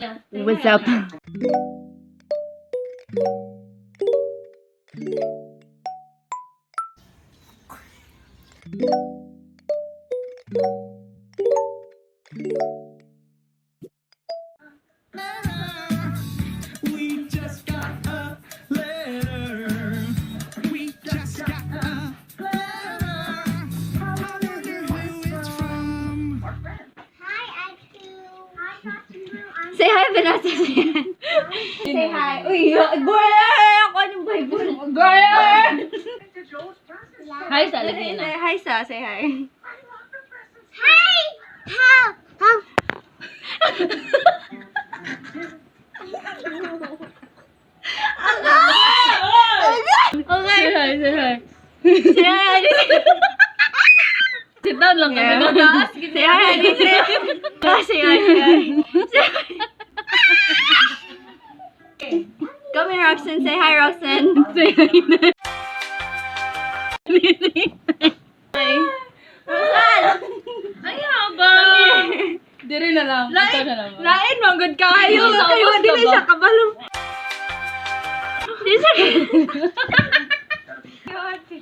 What's up? We just got a letter. We just got a letter. I wonder who it's from. Hi, Atu. Hi, Atu. Say hi, Vanessa. Say hi. Uy, girl! Ako anong Bible? Girl! Hi sa lagi na. Say hi, sa. Say hi. Hi. How? How? Okay. Say hi, say hi. Say hi, Alice. Sit down lang kami. Say hi, Alice. Say hi. Say hi. Say hi. Say hi. Come here, Roxanne. Say hi, Roxanne. Say hi na. Hi. Roxanne! Ay, haba. Dire na lang. Ito na lang. Lain, manggod kayo. Sa Kayo, ubos di ka na ba? siya kabalo. Di siya.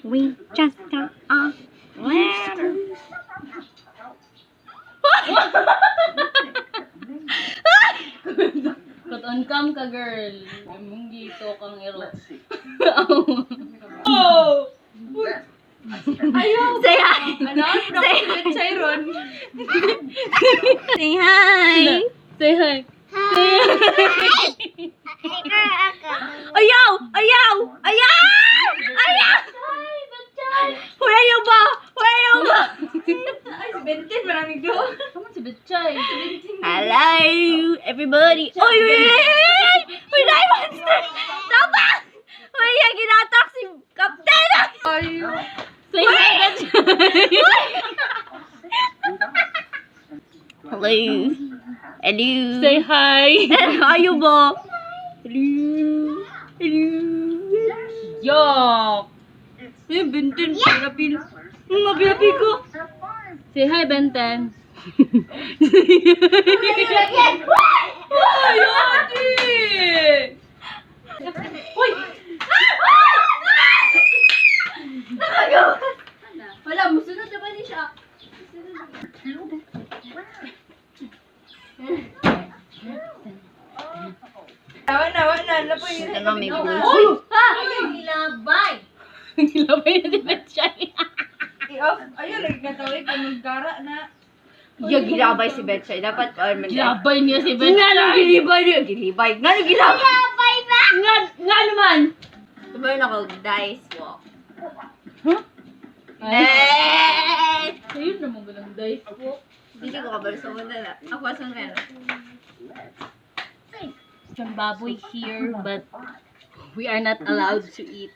We just got a letter. Cut on cam ka, girl. Mong gito kang ero. Oh! Say hi. Ano? Say hi. Say hi. Say hi. Ayaw! Ayaw! Ayaw! Ayaw! Hoy, ayaw ba? Hoy, ayaw ba? Ay, si Benten, maraming do. Come on, si Betchay. Hello, everybody. Oy, oy, oy, oy, oy! Uy, naay monster! Tama! Uy, yan, ginatak si Captain! Say hi, Betchay. Hello. Hello. Say hi. Ayaw ba? Hello. Hello. Yok. Ay, Benten, pinapil. Mga pinapi ko. Say hi, Benten. Ay, ate! Uy! Nakagawa! Wala, musunod na ba ni siya? Wala na, wala na. Ano, may bull. Uy! Ha! Gilabay! Gilabay na si Betchay. Ayun, lagi na tawag kay magkara na. Yo, gilabay si Betchay. Dapat, man. Gilabay niya si Betchay. Nga nung gilibay niya. Gilibay. Nga nung gilabay. Bye bye. Nga, nga naman. Tumayon ako, dice walk. Huh? Ay, Eh! ayun naman ganang dice po. Hindi ko kabalo sa muna na. Ako, asan ka na? Some baboy here, but we are not allowed to eat.